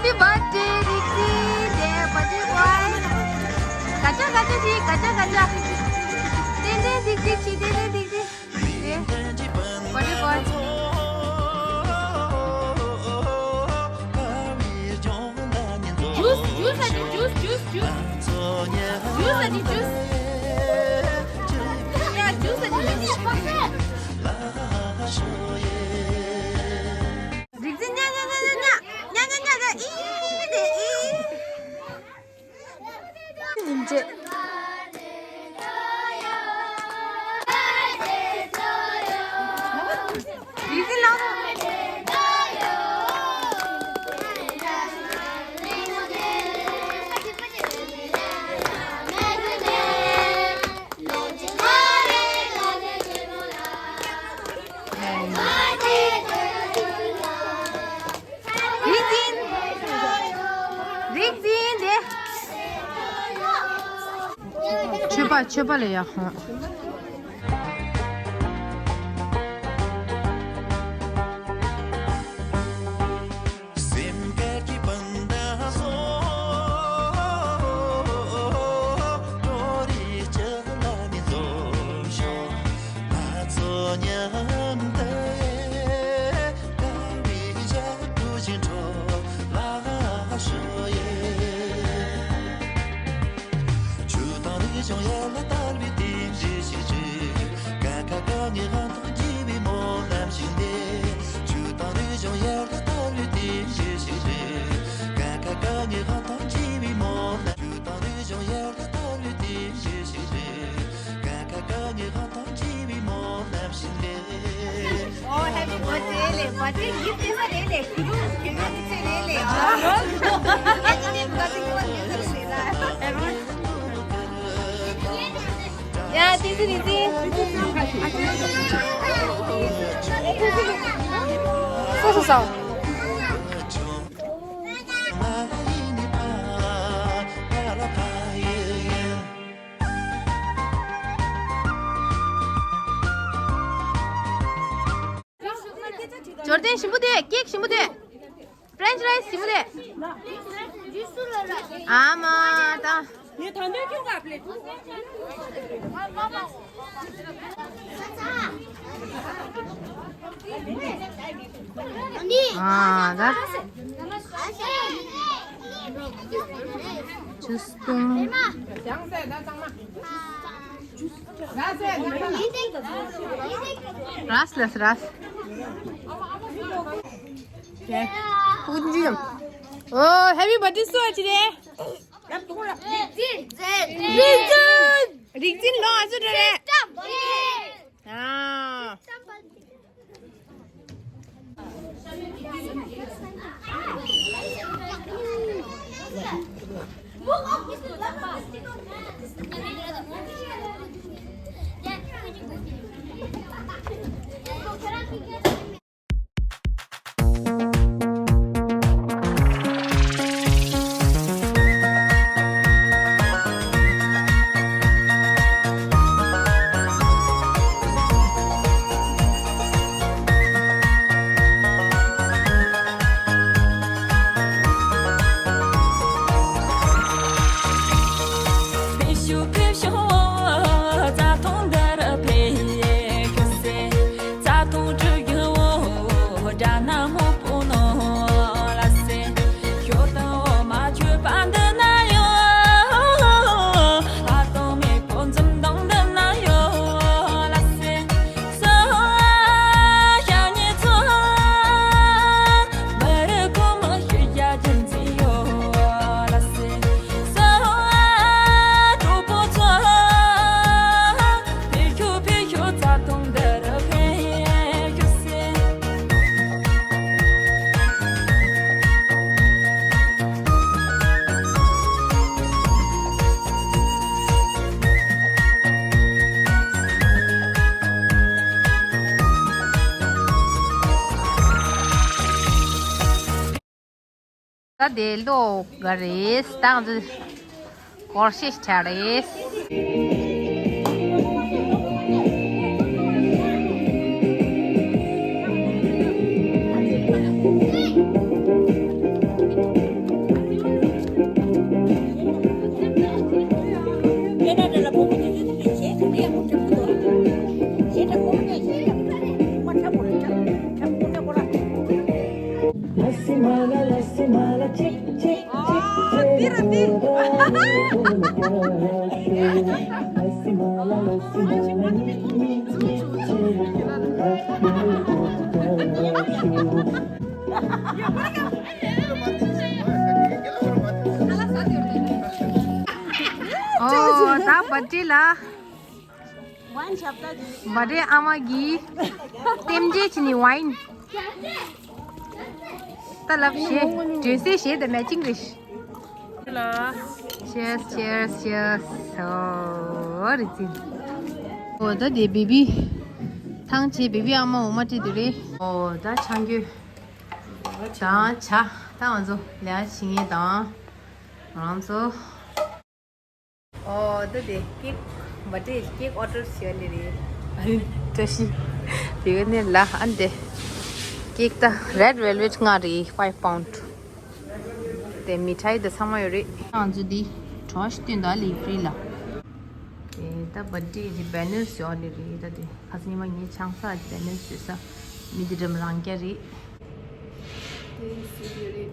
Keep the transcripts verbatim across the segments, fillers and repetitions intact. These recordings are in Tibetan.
Happy birthday, Riksin. Happy birthday, boy. Gacha, gacha, ji, gacha, gacha. Ten, ten, dik, dik, ji, ten, ten, dik, dik. Birthday boy. Juice, juice, aunty, juice, juice, juice. Juice, aunty, juice. Yeah, juice, aunty, juice. Riksin, nya, nya, nya, nya, nya. Nya, nya, nya, nya. ཨི། ཉིན་བྱེད། རིག་འཛིན། རིག་འཛིན་དེ། མཆོད་པ་མཆོད་པ་ལས་ཡག་ཧོ། Oh, happy birthday ལེ། birthday gift ཡིན་ས་རེད་ལེ། ཁུ་རུ་ཁེ་རུ་ཚེ་རེད་ལེ། ཨ། ཡ། ཏི་ཏི་རི་ཏི། སོ་སོ་སོ། འབྱོར་ལྡན་ཞིམ་པོ་དེ། ཀེག་ཞིམ་པོ་དེ། ཕྲེན་ཆི་ཕ་རའི་ཞིམ་པོ་དེ། ཨ་མ་ད། ཨ་ད། ཇུས་བཏུང་། རས་ལས་རས། ཕུག་ཅི་ཡང་། ཨོ། ཧེ་པི་བར་ཐི་སུ་ཨ་ཅི་རེད། རིག་འཛིན། རིག་འཛིན་ལོ་ཨ་ཅི་རེད། ཨ། ད་དེ་ལོ་ག་རེད། ད་ང་ཚོ་སྒོར་གཞས་ཆགས་རེད། འདི་ར་འདི། ཨོ་ད་བར་ཌེ་ལ། བར་ཌེ་ཨ་མ་གི་རྟེན་འབྲེལ་བྱས་ནས་ཝའིན། ད་ལབ་ཞེས་སྒྲོན་གསལ་ཞེས་དང་མེ་ཅིང་རེད། Cheers, cheers, cheers. ཨོ་རི་ཙི། ཨོ་ད་དེ་བེ་བི། ཐང་ཆེ་བེ་བི་ཨ་མ་འོ་མ་སྤྲད་དེ་རེད། ཨོ་ད་ཆང་གོས། དང་ཇ། ད་ང་ཚོ་ལས་བྱེད་མཁན་དང་། ང་ཚོ། ཨོ་ད་དེ་ཀེག་བར་ཌེ་ཀེག་ཨོ་ཌར་བྱས་ནི་རེད། ཨ་ནི་བཀྲ་ཤིས། དེ་ག་ནས་ལ་ཨ་འདི། ཀེག་ད་རེཌ་ཝེལ་ཝེཊ་ལྔ་རེད། ཕའིབ་པའུན་ཌི། དེ་མི་ཐའི་དེ་ཚང་མ་ཡོད་རེད། ང་ཚོ་འདི་གྲོ་ཞིག་བཏོན་ད་ལི་ཧྥི་རི་ལ། དེ་ད་བར་ཌེ་གི་བེ་ནར་བཟོ་ནི་རེད། ད་དེ་ཁ་སང་ཉི་མ་ངའི་ཆང་ས་གི་བེ་ནར་བཟོ་ས་མི་དེ་འགྲམ་རང་རྐྱ་རེད། དེ་བཟོ་ཡོད་རེད།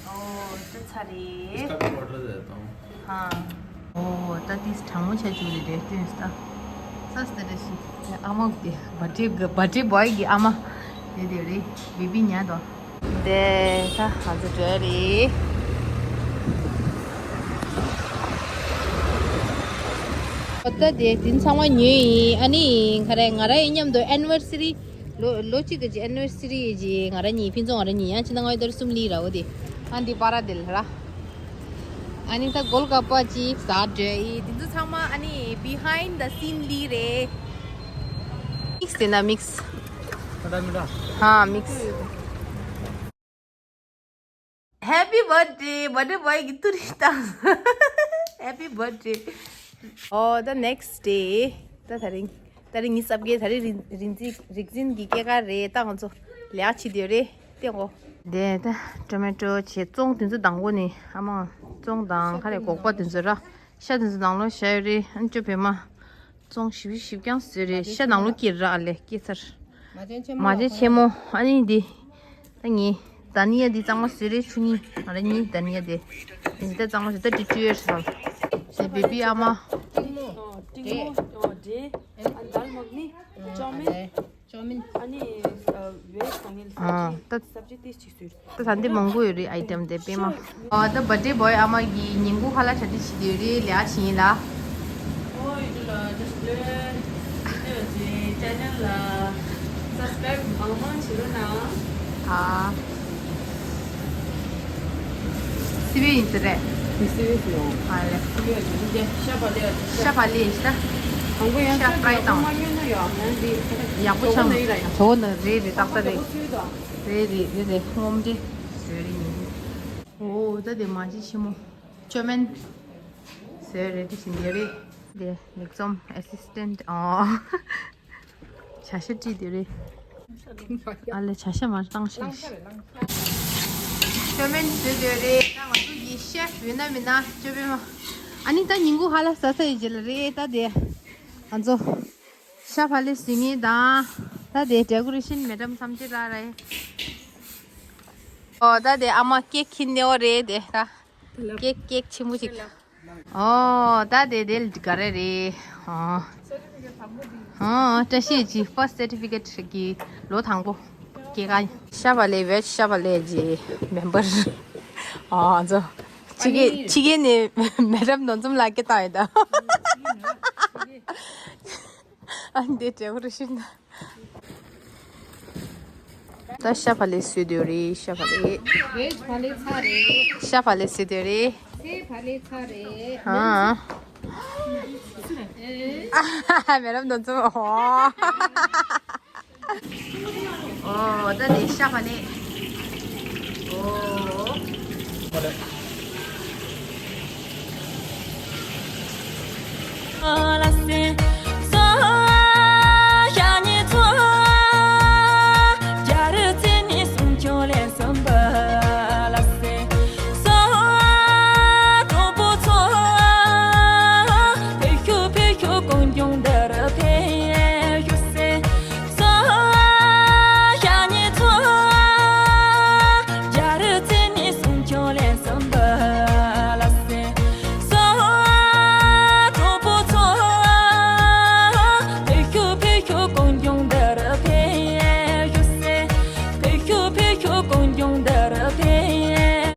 ཨོ་ད་ཚར་རེད། ཧ། ཨོ་ད་དེ་གྲང་མོ་ཆ་བཅུག་རེད་དེ་སྟོན་ས། ས་སྟེ་རེ་ཞིག་ཨ་མ་དེ་བར་ཌེ་བར་ཌེ་བོའི་གི་ཨ་མ་དེ་དེ་རེད། བེ་བི་ཉལ་དོ། དེ་ད་ང་ཚོ་འགྲོ་ཡ་རེད། ཨོ་ད་དེ་དེ་ཚང་མ་ཉོས་ཡིན། ཨ་ནི་ག་རེ་ང་རང་ཡིན་མཉམ་དུ་ཨེ་ནི་ཝར་སི་རི། ལོ་ལོ་གཅིག་གི་ཨེ་ནི་ཝར་སི་རི་གི་ང་རང་གཉིས་ཕུན་ཚོགས་ང་རང་གཉིས་ཡང་ཕྱི་ནང་ང་ཡོད་དར་གསུམ་ལི་ར་འོ་དེ། ཨ་འདི་པ་ར་དེ་ལ་ར། ཨ་ནི་ད་གོལ་ག་པ་ཅིག་ཟ་འདྲ་ཡི་དེ་ཚོ་ཚང་མ་ཨ་ནི་བི་ཧའིན་ཌི་ད་སིན་ལི་རེད། མིག་སི་དེ་ན་མིག་སི། ཧ་མིག་སི། Happy birthday. བར་ཌེ་བོའི་གི་ཏུ་རི་བཏང་། Happy birthday. ཨོ་ད་ནེག་སི་ཌེ། ད་ད་རིང་ད་རིང་ངའི་སབ་གའི་ད་རིང་རིག་འཛིན་རིག་འཛིན་གི་སྐྱེས་སྐར་རེད། ད་ང་ཚོ་ལས་ཀ་བྱེད་དེ་རེད་དེ་ངོ་། དེ་ད་ཊོ་མེ་ཊོ་བྱས་བཙོང་དེ་ཚོ་དང་པོ་ནས་ཨ་མ་བཙོང་དང་ཁ་རེ་སྒོག་པ་དེ་ཚོ་ར་ཤ་དེ་ཚོ་ནང་ལོགས་བཞག་ཡོད་རེད། ཨ་ནི་ཅོ་བེ་མ། བཙོང་ཞིབ་ཞིབ་ཀྱང་བཟོས་རེད། ཤ་ནང་ལོ་སྐྱེས་ར་ཨ་ལས་སྐྱེས་ཚར། མ་བྱན་ཆེན་མོ་ཨ་ནི་འདི། ད་ངས་ད་ནི་ཡ་འདི་གཙང་མ་བཟོས་རེད། ཆུ་གཉིས་ང་ར་གཉིས་ད་ནི་ཡ་དེ། འདི་ད་གཙང་མ་བཟོས་ད་འདི་བཅུ་ཡོད་རེད། དེ་བེ་བི་ཨ་མ། ཏིང་མོ། ཏིང་མོ། ཨོ་དེ། ཨ་དལ་མག་ནི། ཅོ་མིན། ཅོ་མིན། ཨ་ནི་ཝེ་སང་ངེལ་ཨ་ད། སབ་ཇི་ཏིས་ཅིག་སུར། ད་ད་འདི་མང་པོ་ཡོད་རེད་ཨའི་ཊེམ་དེ་པད་མ། ཨོ་ད་བར་ཌེ་བོའི་ཨ་མ་གི་ཉིན་གུང་ཁ་ལག་གྲ་སྒྲིག་བྱེད་དེ་ཡོད་རེད། ལས་ཀ་བྱེད་ཡིན་ལ། ཨོ་ཡུ་ཊུབ་ལ་ཇ་སི་ལེ་ནི་ཅེ་ཅེ་ནལ་ལ་སབ་སི་ཀ་རའིབ་མང་མང་བྱེད་རོགས་གནང་། ཨ། སི་བི་ཡིན་ཟེར་རེད། དེ་སི་བི་སི་ཡོང་། ཨ་ལེ། སི་བི་ཡོང་། ཤ་བག་ལེབ། ཤ་བག་ལེབ་ཡིན་ད། དང་པོ་ཡང་ཤ་ཤ་ཕ་རའི་ཡག་པོ་དང་། མ་ཉོས་ན་ཡང་ཡང་འདི་ཡག་པོ་ཆགས་ནི་རེད་ཡ། ཇོ་བོ་ནི་རེད་རེད་ཏག་ཏག་རེད། རེད་རེད་རེད་རེད། སྔོམ་འདྲེ་བཟོས་རེད་ཡིན། ཨོ་ད་དེ་མ་གཅིག་ཆེན་མོ། ཅོ་མན་བཟོས་རེད་དེ་བཞིན་ཡོད་རེད། དེ་ལེགས་འཛོམས་ཨེ་སི་སི་ཊེན་ཊི་ཨོ། བྱ་ཤ་བཀྲིས་དེ་རེད། ཨ་ལེ་བྱ་ཤ་མར་བཏང་ཤག་ཅོ་མན་བཟོས་དེ་རེད། ད་ང་ཚོ་གི་ཤེ་ཕི་ཡོད་ན་མེད་ན་ཅོ་པེ་མ། ཨ་ནི་ད་ཉིན་གུང་ཧ་ལ་ཟ་ས་ཡི་རྗེས་ལ་རེད་ད་དེ། ང་ཚོ་ཤ་བག་ལེབ་ཟིན་ངེས་དང་། ད་དེ་ཌེ་ཀོ་རེ་ཤན་མེ་ཌམ་བསམ་ཅི་ར་རེད། ཨོ་ད་དེ་ཨ་མ་ཀེག་ཁྱེར་ནས་འོ་རེད་དེ་ད། ཀེག་ཀེག་ཆེན་པོ་ཅིག་ཨོ་ད་དེ་དེ་ག་རེ་རེད། ཨོ། ཨོ་བཀྲ་ཤིས་ཀྱི་ཕར་སི་ཊི་ཕི་ཀེཊ་གི་ལོ་དང་པོ་སྐྱེས་སྐར། ཤ་བག་ལེབ་བེ་ཇི་ཤ་བག་ལེབ་ཀྱི་མེམ་བར། ཨོ་ཚོ། ཕྱི་རྒྱལ་ཕྱི་རྒྱལ་ནས་མེ་ཌམ་ནོར་འཛོམས་ལགས་སྐད་བཏང་ཡོད་ད། ཨ་འདི་འདྲ་བོ་རེ་ཞིག་ན། ད་ཤ་བག་ལེབ་བཟོས་དེ་རེད། ཤ་བག་ལེབ། བེ་ཇི་བག་ལེབ་ཚར་རེད། ཤ་བག་ལེབ་བཟོས་དེ་རེད། སེ་བག་ལེབ་ཚར་རེད། ཨ། མེ་ཌམ་ནོར་འཛོམས། ཨོ། ཨོ་ད་དེ་ཤ་བག་ལེབ། ཨོ།